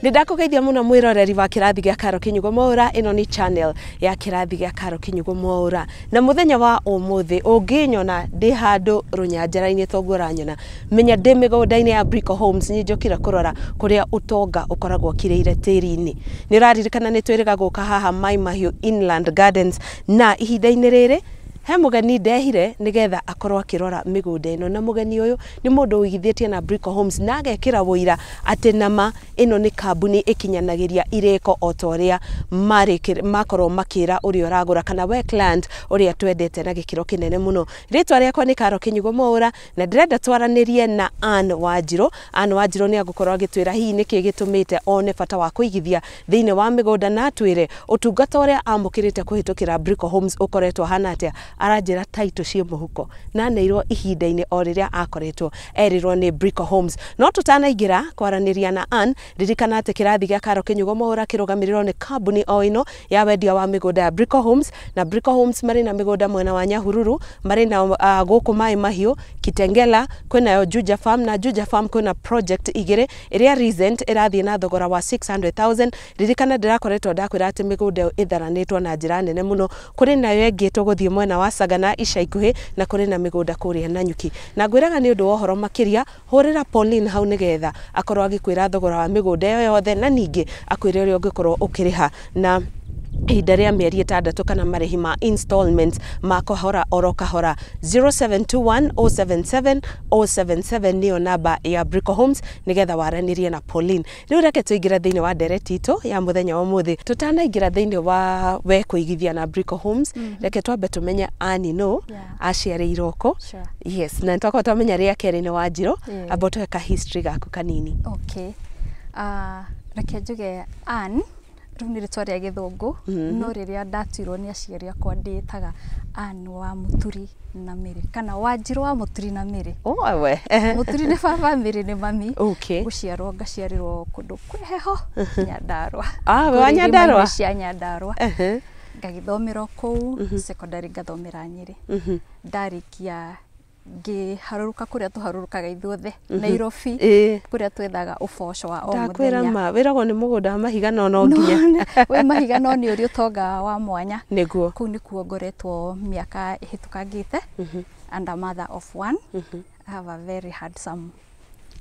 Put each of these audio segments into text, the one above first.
Nĩ ndakũgeithia mũno mwĩroreri wa kĩrathi gĩa Karo Kinyugo Mwaũra. Ĩno nĩ channel ya kĩrathi gĩa Karo Kinyugo Mwaũra, na mũthenya wa ũmũthĩ ũngĩnyona ndĩ handũ rũnyanjara-inĩ toguo ũranyona, menya ndĩ mĩgũnda-inĩ ya Brico Homes. Nĩ njũkire kũrora kũrĩa ũtonga ũkoragwo ũkirĩire tĩri-inĩ. Nĩ ũraririkana nĩ twĩrĩga gũka haha Mai Mahiũ Inland Gardens, na ihinda-inĩ rĩrĩ he mũgeni ndehire nĩgetha akorwo akĩrora mĩgũnda ĩno, na mũgeni ũyũ nĩ mũndũ ũigithĩtie na Brico Homes na agekĩra wũira atĩ nama ĩno nĩ kambuni ĩkinyanagĩria irĩko o ta ũrĩa makorwo makĩra ũrĩa ũragũra kana we client ũrĩa twendete na gĩkĩro kĩnene mũno. Rĩtwa rĩakwa nĩ Karo Kinyugo Mwaũra, na ndĩrenda twaranĩrie na Ann Wanjirũ. Ann Wanjirũ nĩ agũkorwo agĩtwĩra hihi nĩkĩ gĩtũmĩte one bata wa kũigithia thĩinĩ wa mĩgũnda, na atwĩre ũtungata ũrĩa amũkĩrĩte kũhĩtũkĩra Brico Homes ũkoretwo hana atĩa. Aranjĩra taitũ ciĩ mũhuko na aneirwo ihinda-inĩ o rĩrĩa akoretwo erirwo nĩ Brico Homes. No tũtanaingĩra kwaranĩria na Ann, ririkana atĩ kĩrathi gĩa Karo Kinyugo Mwaũra kĩrũgamĩrĩrwo nĩ kambuni o ĩno ya wendia wa mĩgũnda ya Brico Homes, na Brico Homes marĩ na mĩgũnda mwena wa Nyahururu, marĩ na gũkũ Mai Mahiũ, Kitengela, kwĩnayo Juja Farm, na Juja Farm kwĩna project igĩrĩ, ĩrĩa recent ĩrathiĩ na thogora wa 600,000. Ririkana ndĩrakoretwo ndakwĩra atĩ mĩgũnda ĩyo ĩtharanĩtwo na njĩra nene mũno. Kũrĩ nayo ĩngĩ tũgũthiĩ mwena wa Sagana ica ikuhĩ, na kũrĩ na mĩgũnda kũrĩa Nanyuki. Na ngwĩraga nĩ ũndũ wa ũhoro makĩria hũrĩra Pauline hau nĩgetha akorwo agĩkwĩra thogora wa mĩgũnda ĩyo yothe, na ningĩ akwĩre ũrĩa ũngĩkorwo ũkĩrĩha na ihinda rĩa mĩeri 6 kana marĩhi ma installments ma kahora oro kahora. 0721 077 077 nĩyo namba ya Brico Homes nĩgetha waranĩrie na Pauline. Rĩu reke tũingĩre thĩinĩ wa ndereti itũ ya mũthenya wa ũmũthĩ. Tũtanaingĩra thĩinĩ wa we kũigithia na Brico Homes, reke twambe tũmenye Ann no aciarĩirwo kũ. Yes, na twakorwo twamenya rĩa kerĩ nĩ Wanjirũ. Amba ũtũhe ka history gaku kanini. Okay. Reke njuge Ann rĩu nĩ rĩtwa rĩa gĩthũngũ, no rĩrĩa ndatuirwo nĩ aciari akwa ndĩĩtaga Ann wa Mũturi na Mĩrĩ kana Wanjirũ wa Mũturi na Mĩrĩ. Oh, we. Mũturi nĩ baba, Mĩrĩ nĩ mami. Gũciarwo ngaciarĩrwo kũndũ kwĩ heho, Nyandarũa. Ah, we wa Kũrĩa Nyandarũa? irĩma-inĩ cia Nyandarũa. Ngagĩthomera o kũu secondary, ngathomera Nyĩrĩ. Ndarĩkia ngĩharũrũka kũrĩa tũharũrũkaga ithuothe, Nairobi, kũrĩa twethaga ũboco wa o Ndakwĩra mũthenya. ma wĩragwo nĩ mũgũnda wa mahiga, no no nginya. Wĩ mahiga no nĩ ũrĩ ũtonga wa mwanya. Kũu nĩkuo ngoretwo mĩaka ĩhĩtũkangĩte, and a mother of one. I have a very handsome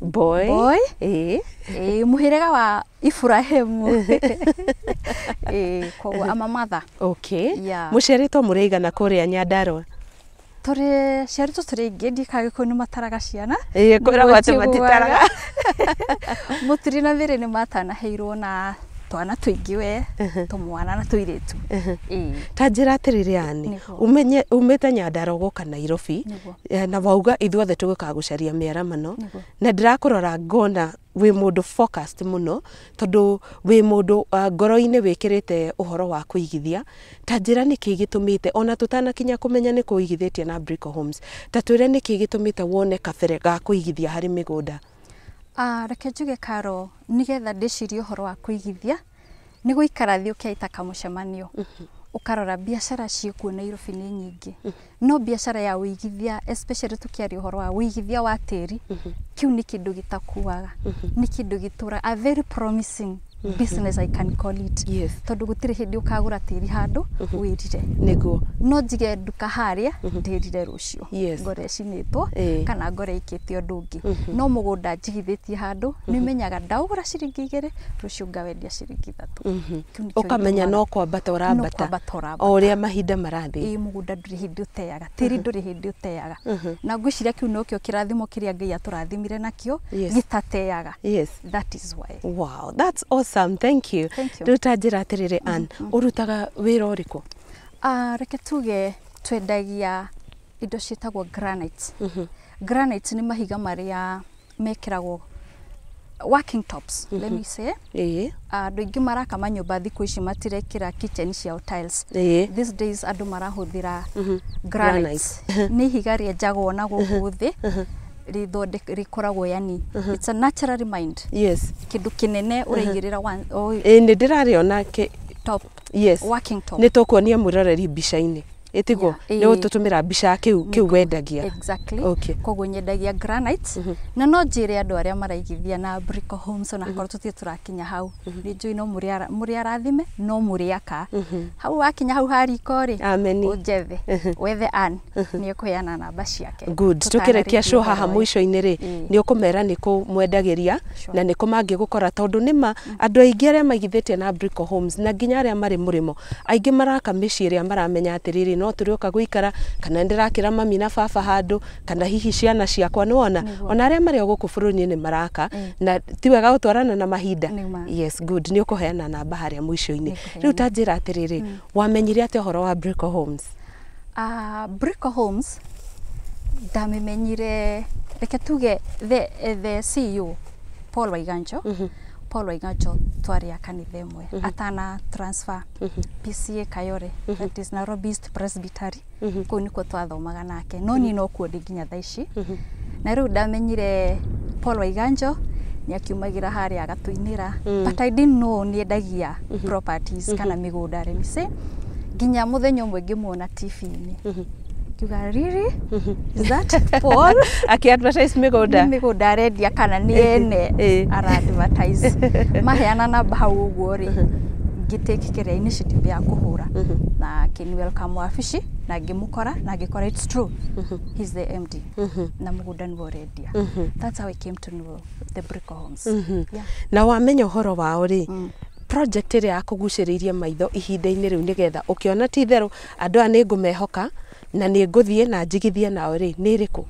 boy. Boy. Ĩĩ, mũhĩrĩga wa Iburahĩmu. Ĩĩ, koguo I'm a mother. Yeah. Mũciarĩtwo mũrĩ aigana kũrĩa Nyandarũa? Tũrĩ ciarĩtwo tũrĩ aingĩ, ndiĩkaga Gĩkũyũ nĩ mataraga ciana. Ĩĩ, kwĩragwo atĩ Nĩguo matitaraga. Mũturi na Mĩrĩ nĩ matanaheirwo na twana tũingĩ, we tũmwana na tũirĩtu. Ĩĩ. Ta njĩra atĩrĩrĩ Ann, Nĩguo. umenye umĩte Nyandarũa gũka Nairobi, na wauga ithuothe tũgũkaga gũcaria mĩaramano, na ndĩrakũrora ngona wĩ mũndũ focused mũno, tondũ wĩ mũndũ ngoro-inĩ wĩkĩrĩte ũhoro wa kũigithia. Ta njĩra nĩkĩ gĩtũmĩte, ona tũtanakinya kũmenya nĩ kũigithĩtie na Brico Homes, ta twĩre nĩkĩ gĩtũmĩte wone kabere ga kũigithia harĩ mĩgũnda. Ah, reke njuge Karo, nĩgetha ndĩcirie ũhoro wa kũigithia nĩ gũikara thĩ ũkeita kamũcemanio, ũkarora biacara ciĩkuo Nairobi nĩ nyingĩ, no biacara ya ũigithia, especially tũkĩaria ũhoro wa ũigithia wa tĩri, kĩu nĩ kĩndũ gĩtakuaga, nĩ kĩndũ gĩtũraga, a very promising business I can call it, tondũ gũtirĩ hĩndĩ ũkagũra tĩri handũ wĩrire. No njige nduka harĩa ndĩrire rũciũ ngore ĩcinĩtwo kana ngore ĩkĩte ũndũ ũngĩ, no mũgũnda njigithĩtie handũ nĩ menyaga ndaũgũra ciringi 2, rũciũ ngawendia ciringi 3. Kĩu nĩkĩo Ũkamenya gĩtũmaga- no kwambata ũrambata. No kwambata ũrambata. O ũrĩa mahinda marathiĩ. Ĩĩ, mũgũnda ndũrĩ hĩndĩ ũteaga, tĩri ndũrĩ hĩndĩ ũteaga, na ngwĩciria kĩu nokĩo kĩrathimo kĩrĩa Ngai atũrathimire nakĩo gĩtateaga. That is why. Wow, that's awesome. Thank you. Thank you. Rĩu ta njĩra atĩrĩrĩ Ann, ũrutaga wĩra ũrĩkũ? Ah, reke tuge twendagia indo ciĩtagwo granite. Granite nĩ mahiga marĩa mekĩragwo working tops, let me say. Andũ aingĩ maraka manyũmba thikũ ici matirekĩra kitchen ciao tiles. These days andũ marahũthĩra granite. Nĩ ihiga rĩenjagwo na gũkũ thĩ, rĩkoragwo, yani it's a naturally mined kĩndũ kĩnene ũraigĩrĩra Ĩĩ, nĩ ndĩrarĩona top, working top. Nĩ tũkuonia mwĩroreri mbica-inĩ. Ĩtiguo? Yeah. Nĩ ũtũtũmĩra mbica kĩu wendagia. Exactly. Okay. Koguo nyendagia granite. Na no njĩre andũ arĩa maraigithia na Brico Homes, ona korwo tũtirĩ tũrakinya hau, nĩ njũĩ no mũrĩ arathime, no mũrĩ aka hau wakinya hau ha riko rĩ, Ameni. ũnjethe, wethe Ann, nĩ ekũheana namba ciake. Good. Tukĩrĩkia show haha Tũtanarĩkia ũhoro ũyũ. mũico-inĩ rĩ, nĩ ũkũmera nĩ kũ mwendagĩria na nĩ kũ mangĩgũkora, tondũ nĩma andũ aingĩ arĩa maigithĩtie na Brico Homes na nginya arĩa marĩ mũrĩmo aingĩ maraka mĩciĩ ĩrĩa maramenya atĩrĩrĩ, no tũrĩũka gũikara, kana ndĩrakĩra mami na baba handũ, kana hihi ciana ciakwa, nĩwona? Nĩguo. Ona arĩa marĩ o gũkũ bũrũri-inĩ nĩ maraka, na ti wega gũtwarana na mahinda. Nĩma. Yes, good. Nĩ ũkũheana namba harĩa mũico-inĩ. Nĩngũheana. Rĩu ta njĩra atĩrĩrĩ, wamenyire atĩa ũhoro wa Brico Homes? Brico Homes ndamĩmenyire, reke tuge the CEO Paul Waiganjo. Paul Waiganjo twarĩ a kanitha ĩmwe atana transfer PCA Kayore, that is Nairobi East Presbytery. Kũu nĩkuo twathomaga nake, no niĩ no kuo ndĩ nginya thaa ici. Na rĩu ndamenyire Paul Waiganjo nĩ akiumagĩra harĩa agatũinĩra, but I didn't know nĩ endagia properties kana mĩgũnda, let me say, nginya mũthenya ũmwe ngĩmuona TV-inĩ, ngiuga, "Really, is that Paul?" Akĩ-advertise mĩgũnda. Nĩ mĩgũnda arendia kana nĩ ene ara advertise? Maheana namba hau ũguo rĩ, ngĩtake kĩrĩa initiative ya kũhũra na akĩni welcome wabici, na ngĩmũkora na ngĩkora it's true, he's the MD na mũgũnda nĩwe ũrendia. That's how I came to know the Brico Homes, yeah. Na wamenya ũhoro wao rĩ, project ĩrĩa yakũgucĩrĩirie maitho ihinda-inĩ rĩu, nĩgetha ũkĩona ti itherũ andũ aya nĩ ngũmehoka na nĩ ngũthiĩ na njigithie nao rĩ, nĩ ĩrĩkũ?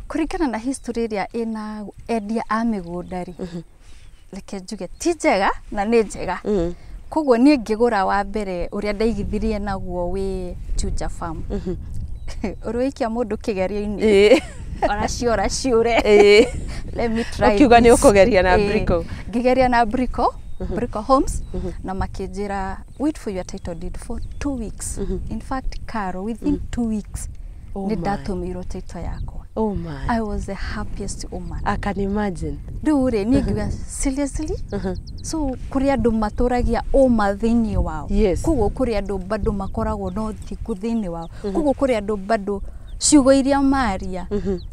Kũringana na history ĩrĩa ĩna endia a mĩgũnda rĩ, reke njuge ti njega na nĩ njega. Koguo niĩ ngĩgũra wa mbere ũrĩa ndaigithirie naguo wĩ Juja Farm, ũrĩa waikia mũndũ kĩgerio-inĩ, oraciora ciũre. Let me try Ũkiuga nĩ this. ũkũgeria na Brico. Ngĩgeria na Brico Homes, na makĩnjĩra, "Wait for your title deed for 2 weeks." In fact, Caro, within 2 weeks Oh nĩ my. ndatũmĩirwo title yakwa. Oh my. I was the happiest woman. I can imagine. Rĩu rĩ, niĩ ngiuga, "Seriously?" So kũrĩ andũ matũragia ũma thĩinĩ wao. Koguo kũrĩ andũ bado makoragwo na ũthingu thĩinĩ wao. Koguo kũrĩ andũ bado ciugo iria maria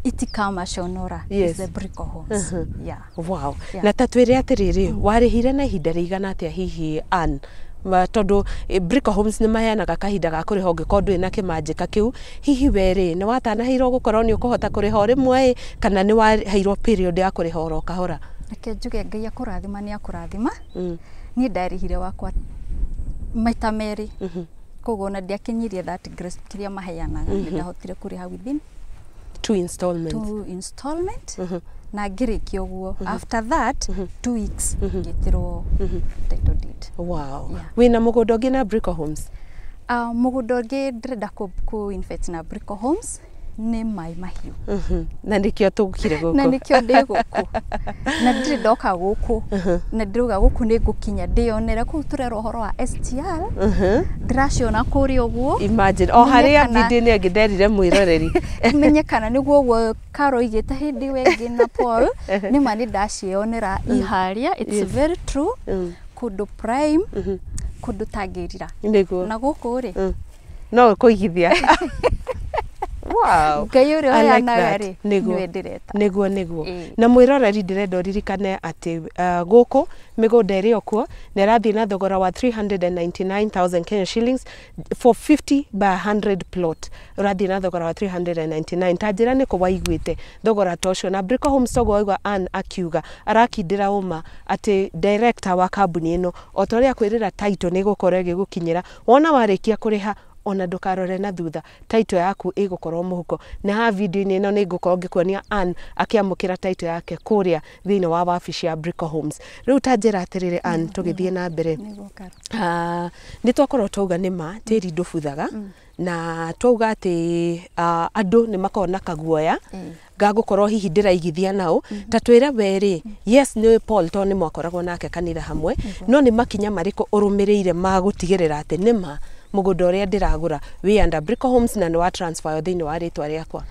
itikamaconora. Is the Brico Homes, yeah. Wow. Yeah. Na ta twĩre atĩrĩrĩ, warĩhire na ihinda rĩigana atĩa hihi, Ann? Tondũ Brico Homes nĩ maheanaga kahinda ga kũrĩha ũngĩkorwo ndũrĩ na kĩmanjĩka kĩu. Hihi we rĩ, nĩ watanahĩirwo gũkorwo nĩ ũkũhota kũrĩha o rĩmwe ĩ, kana nĩ waheirwo period ya kũrĩha oro kahora? Reke njuge Ngai akũrathima nĩ akũrathima. Niĩ ndarĩhire wakwa maita merĩ, koguo ona ndiakinyirie that grace kĩrĩa maheanaga. Nĩ ndahotire kũrĩha within Two installments. Two installment, na ngĩrĩkia ũguo, after that 2 weeks ngĩtĩrwo title deed. Wow. Yeah. Wĩna mũgũnda ũngĩ na Brico Homes? Mũgũnda ũngĩ ndĩrenda kũ invest na Brico Homes nĩ Maĩ Mahiũ. Na nĩkĩo tũkire gũkũ. Na nĩkĩo ndĩ gũkũ, na ndirĩ ndoka gũkũ, na ndĩrauga gũkũ nĩ ngũkinya ndĩyonere. Kũu tũrerwo ũhoro wa SGR, ndĩraciona kũrĩa ũguo. Imagine o Menye harĩa video-inĩ ĩngĩ nderire mwĩroreri. Menye kana nĩguo ũguo Caro oigĩte hĩndĩ ĩyo ĩngĩ na Paul, nĩma nĩ ndaciĩonera i harĩa. It's very true. Kũndũ prime, kũndũ tangĩrira. Na gũkũ rĩ, No kũigithia. Wow. Ngai ũrĩa I like ũheanaga that. rĩ, nĩwe ndĩreta. Nĩguo. Ĩĩ. Na mwĩroreri, ndĩrenda ũririkane atĩ gũkũ mĩgũnda ĩrĩ o kuo na ĩrathiĩ na thogora wa 399,000 Kenya shillings for 50 by 100 plot, ũrathiĩ na thogora wa 399. Ta njĩra nĩkũ waiguĩte thogora ta ũcio na Brico Homes? Toguo waigua Ann akiuga arakindĩra ũma atĩ director wa kambuni ĩno, o ta ũrĩa akwĩrĩra, title nĩ ĩgũkorwo ĩgĩgũkinyĩra wona warĩkia kũrĩha, ona ndũkarore na thutha, title yaku ĩgũkorwo mũhuko. Na haha video-inĩ ĩno nĩ ngũkorwo ngĩkuonia Ann akĩamũkĩra title yake kũrĩa thĩinĩ wa wabici ya Brico Homes. Rĩu ta njĩra atĩrĩrĩ, Ann, tũgĩthiĩ na mbere. Nĩguo, Caro. Nĩ twakorwo twauga nĩ ma tĩri ndũbuthaga, na twauga atĩ andũ nĩ makoragwo na kaguoya gagũkorwo hihi ndĩraigithia nao. Ta twĩre we rĩ, yes, nĩ Paul tondũ nĩ mwakoragwo nake kanitha hamwe, no nĩ makinya marĩkũ ũrũmĩrĩire ma gũtigĩrĩra atĩ nĩ ma mũgũnda ũrĩa ndĩragũra wĩ under Brico Homes na nĩ wa transfer thĩinĩ wa rĩtwa rĩakwa?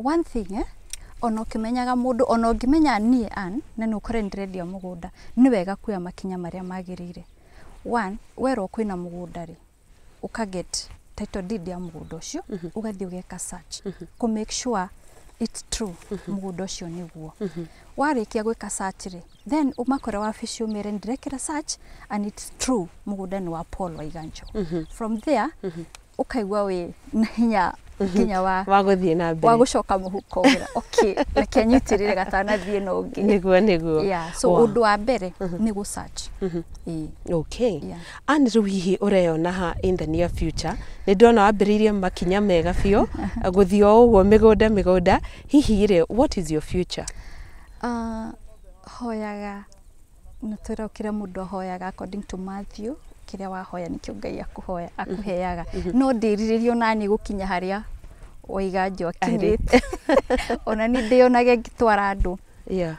One thing, ona ũkĩmenyaga mũndũ, ona ũngĩmenya niĩ Ann, na nĩ ũkore nĩndĩrendia mũgũnda, nĩ wega kuoya makinya marĩa magĩrĩire. One, werwo kwĩna mũgũnda rĩ, ũka get Title deed ya mũgũnda ũcio, ũgathiĩ ũgeka search kũ make sure it's true mũgũnda ũcio nĩguo. Warĩkia gwĩka search rĩ, then ũmakore wabici, ũmere ndĩrekĩra search and it's true mũgũnda nĩ wa Paul Waiganjo. From there ũkaigua wĩ na hinya nginya wa wa gũthiĩ na wa mbere. Gũcoka mũhuko ũgĩra, okay, reke nyitĩrĩre gatanathiĩ na ũngĩ. Nĩguo. Yeah, so ũndũ wa mbere nĩ gũ search. Ĩĩ. Okay. Yeah. Ann, rĩu hihi ũreyona ha in the near future? Nĩ ndĩrona wambĩrĩirie makinya mega biũ gũthiĩ o ũguo mĩgũnda mĩgũnda. Hihi rĩ, what is your future? Hoyaga na twĩra kĩrĩa mũndũ ahoyaga according to Matthew, kĩrĩa wahoya nĩkĩo Ngai akũhoya akũheaga. No ndĩrirĩrio naniĩ gũkinya harĩa Waiganjo akinyĩte, ona niĩ ndĩonage ngĩtwara andũ,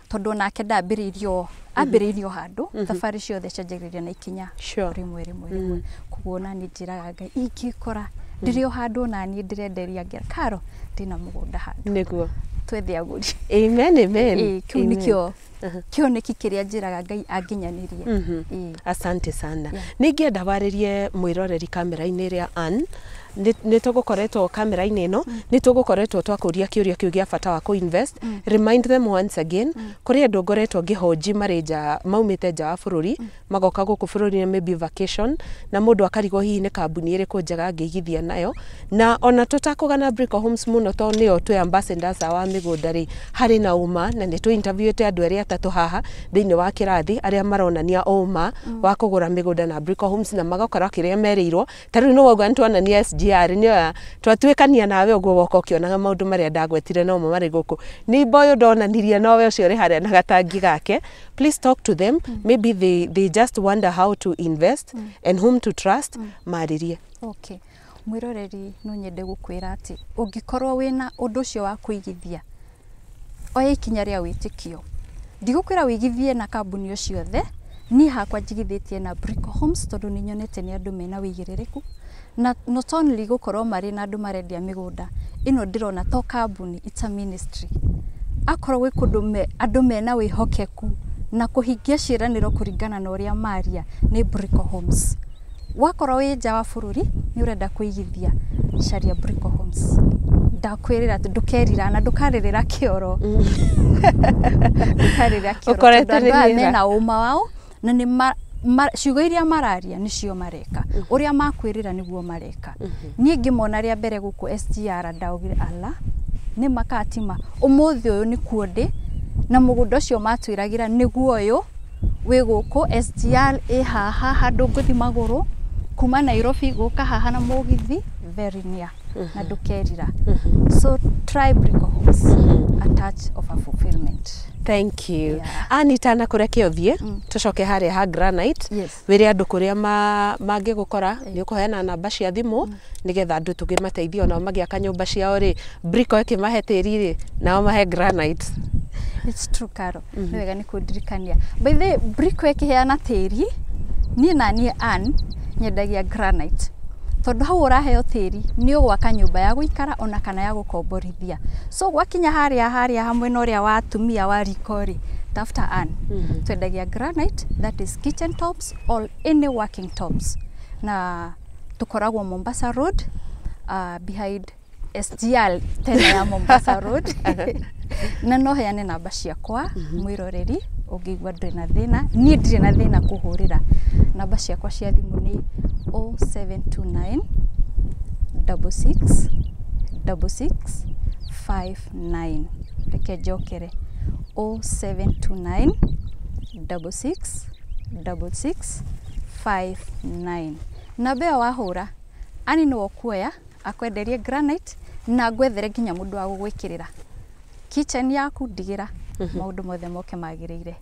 tondũ onake ndambĩrĩirio, ambĩrĩirio handũ. Thabarĩ ciothe cianjagĩrĩria na ikinya rĩmwe rĩmwe rĩmwe. Koguo ona niĩ njĩraga Ngai ingĩkora ndĩrĩ o handũ ona niĩ ndĩrenderia ngera karo ndĩna mũgũnda handũ, twethe agũri. Amen, amen. Ĩĩ, kĩu Amen. nĩkĩo kĩoneki kĩrĩa njĩraga Ngai anginyanĩrie. Ĩĩ. Asante sana. Yeah. Nĩ ingĩenda warĩrie mwĩroreri kamera-inĩ ĩrĩa. Ann, nĩ tũgũkoretwo kamera-inĩ ĩno, nĩ tũgũkoretwo twakũria kĩũria kĩu gĩa bata wa kũ-invest. Remind them once again. Kũrĩ andũ ngoretwo ngĩhonji marĩ nja, maumĩte nja wa bũrũri magoka gũkũ bũrũri-inĩ, maybe vacation, na mũndũ akarigwo hihi nĩ kambuni ĩrĩkũ njega angĩigithia nayo. Na ona tũtakũgana Brico Homes mũno, tondũ nĩo twĩ ambassadors a wa mĩgũnda rĩ, harĩ na ũma na nĩ tũ interviewĩte andũ erĩ atatũ haha thĩinĩ wa kĩrathi arĩa maronania ũma wa kũgũra mĩgũnda na Brico Homes na magakora kĩrĩa merĩirwo. Ta rĩu nĩ wauga nĩ twanania SGR, nĩyo twatuĩkania nawe ũguo woka ũkĩonaga maũndũ marĩa ndagwetire nomo marĩ gũkũ. Nĩ ũyũ ndonanirie nowe ũcio ũrĩ harĩa na gatangi gake. Please talk to them. Maybe they just wonder how to invest and whom to trust. Marĩrie. Okay. Mwĩroreri, no nyende gũkwĩra atĩ ũngĩkorwo wĩna ũndũ ũcio wa kũigithia, oya ikinya rĩa wĩtĩkio. Ndigũkwĩra wĩigithie na kambuni o ciothe. Niĩ hakwa njigithĩtie na Brico Homes tondũ nĩ nyonete nĩ andũ mena wĩigĩrĩrĩku, na not only gũkorwo marĩ na andũ marendia mĩgũnda ĩno, ndĩrona to kambuni, it's a ministry. Akorwo gwĩ kũndũ andũ mena wĩhokeku na kũhingia ciĩranĩro kũringana na ũrĩa maria, nĩ Brico Homes. Wakorwo wĩ nja wa bũrũri nĩ ũrenda kũigithia, caria Brico Homes. Ndakwĩrĩra atĩ ndũkerira na ndũkarĩrĩra kĩoro, ndũkarĩrĩra kĩoro. Ũkorete Tondũ andũ aya nĩ wĩra. Mena ũma wao na nĩ ciugo iria mararia nĩcio mareka, ũrĩa makwĩrĩra nĩguo mareka. Niĩ ngĩmona rĩa mbere gũkũ SGR ndaugire ala nĩ makatima ũmũthĩ ũyũ nĩkuo ndĩ, na mũgũnda ũcio matwĩragĩra nĩguo ũyũ wĩ gũkũ SGR ĩ haha, handũ ngũthi magũrũ kuma Nairobi gũka haha na mũgithi, very near, na ndũkerira. So try Brico Homes, a touch of a fulfillment. Thank you. Yeah. Ann, itanakũreke ũthiĩ, tũcoke harĩa ha granite. Wĩre andũ kũrĩa mangĩgũkora. Nĩ ũkũheana namba cia thimũ nĩgetha andũ tũngĩmateithia onao magĩaka nyũmba ciao rĩ, Brico ĩkĩmahe tĩri rĩ, nao mahe granite. It's true, Caro. Nĩ wega nĩ kũndirikania. By the way, Brico ĩkĩheana tĩri, niĩ na niĩ Ann nyendagia granite. Tondũ hau ũraheo tĩri nĩ ũgwaka nyũmba ya gũikara ona kana ya gũkomborithia. So gwakinya harĩa harĩa hamwe na ũrĩa wa atumia wa riko rĩ, tafuta Ann. Twendagia granite, that is kitchen tops or any working tops. Na tũkoragwo Mombasa Road, behind SGR tena ya Mombasa Road. Na no heane namba ciakwa, mwĩroreri ũngĩigua ndũrĩ na thĩna, niĩ ndirĩ na thĩna kũhũrĩra. Namba ciakwa cia thimũ nĩ 0729 66 66 59. Reke njokere, 0729 66 66 59. Namba ĩyo wahũra, ani nĩwe ũkuoya akwenderie granite na ngwethere nginya mũndũ wa gũgwĩkĩrĩra kitchen yaku. Ndigĩra maũndũ mothe moke magĩrĩire,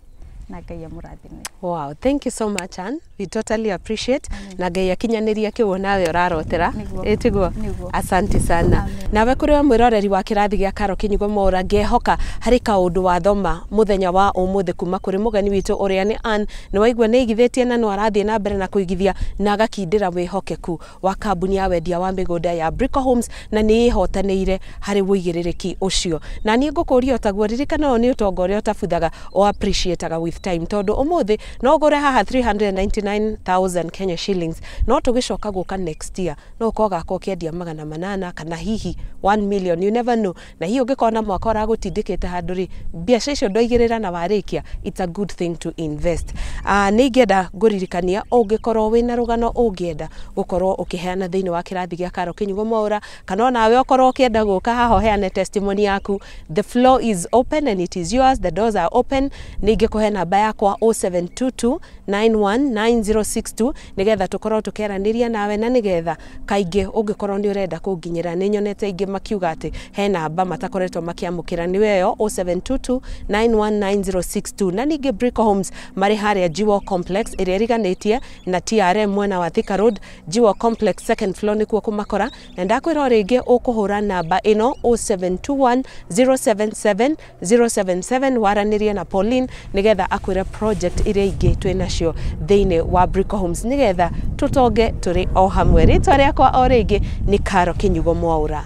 na Ngai amũrathime. Wow, thank you so much, Ann. We totally appreciate. Na Ngai akinyanĩrie kĩu nawe ũrarotera. Nĩguo. Ĩtiguo? Nĩguo. Asante sana. Amen. Nawe kũrĩ we mwĩroreri wa kĩrathi gĩa Karo Kĩnyugo Mwaũra, ngehoka harĩ kaũndũ wathoma mũthenya wa ũmũthĩ kuma kũrĩ mũgeni witũ ũrĩa nĩ Ann. Nĩ waigua nĩ aigithĩtie na no arathiĩ na mbere na kũigithia na agakindĩra wĩhokeku wa kambuni ya wendia wa mĩgũnda ya Brico Homes, na nĩ ĩhotanĩire harĩ wũigĩrĩrĩki ũcio. Na niĩ ngũkũria o taguo, ririkana ũyũ nĩ ũtonga ũrĩa ũtabuthaga o appreciate with time, tondũ ũmũthĩ no ũgũre haha 399,000 Kenya shillings, no tũgĩcoka gũka next year no ũkorwo ũgakorwo ũkĩendia 800 kana hihi 1 million, you never know. Na hihi ũngĩkorwo na mwaka ũragũtindĩkĩte handũ rĩ, mbeca icio ndwaigĩrĩra na warĩkia, it's a good thing to invest. Nĩ ingĩenda ngũririkania, ũngĩkorwo wĩna rũgano ũngĩenda gũkorwo ũkĩheana thĩinĩ wa kĩrathi gĩa Karo Kinyugo Mwaura, kana onawe ũkorwo ũkĩenda gũka haha ũheane testimony yaku, the floor is open and it is yours, the doors are open. Nĩ ingĩkũhe namba yakwa 0722 919062 nĩgetha tũkorwo tũkĩaranĩria nawe, na nĩgetha kaingĩ ũngĩkorwo nĩ ũrenda kũnginyĩra, nĩ nyonete aingĩ makiuga atĩ he namba matakoretwo makĩamũkĩra, nĩwe ĩyo 0722 919062. Na ningĩ Brico Homes marĩ harĩa Jewel Complex ĩrĩa ĩriganĩtie na TRM mwena wa Thika Road, Jewel Complex second floor nĩkuo kũmakora. Na ndakwĩra o rĩngĩ ũkũhũra namba ĩno 0721 077 077 waranĩrie na Pauline nĩgetha akwĩre project iria ingĩ twĩ nacio thĩinĩ wa Brico Homes, nĩgetha tũtonge tũrĩ o hamwe. Rĩtwa rĩakwa o rĩngĩ nĩ Karo Kinyugo Mwaura.